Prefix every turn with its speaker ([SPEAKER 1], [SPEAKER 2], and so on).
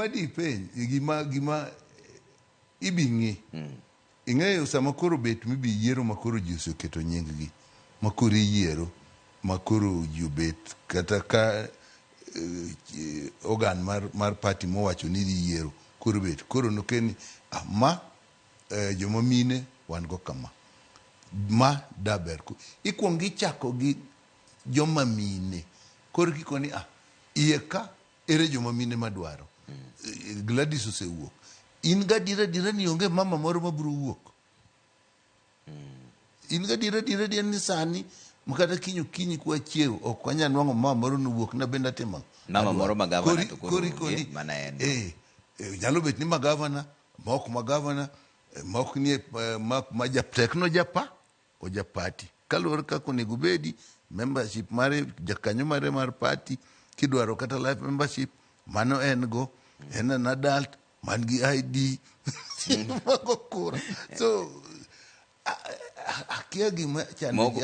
[SPEAKER 1] Dipenj gima ibi ng'i. Ing'eyo sama koro bet mibi yiero ma koro ji oseketo nying gi, ma koro iyiero, ma koro ji obet kata ka organ mar party mowacho ni dhi yiero koro bet koro nokel ni ah, ma joma mine wan go kama ma daber. Ikuongo ichako gi joma mine, koro kikoni ah, iye ka ere joma mine madwaro. Gladys osewuok, in gadiera adiera ni onge mama moro mabiro wuok. In gadiera adiera adiera ni sani makata kiny okinyi kwa chiew ok wanyal nwang'o mama moro nowuok na bende atimo
[SPEAKER 2] mama moro ma gavana to koro onge, mana en.
[SPEAKER 1] Nyalo bet ni ma gavana, ma ok ma gavana, ma ok nie ma tek no japa oja party kaluwore kaka onego obedi membership mare, jakanyo mare mar party, kidwaro kata life membership mano en go, en an adult man gi ID mago kura. So akia gima chando ji.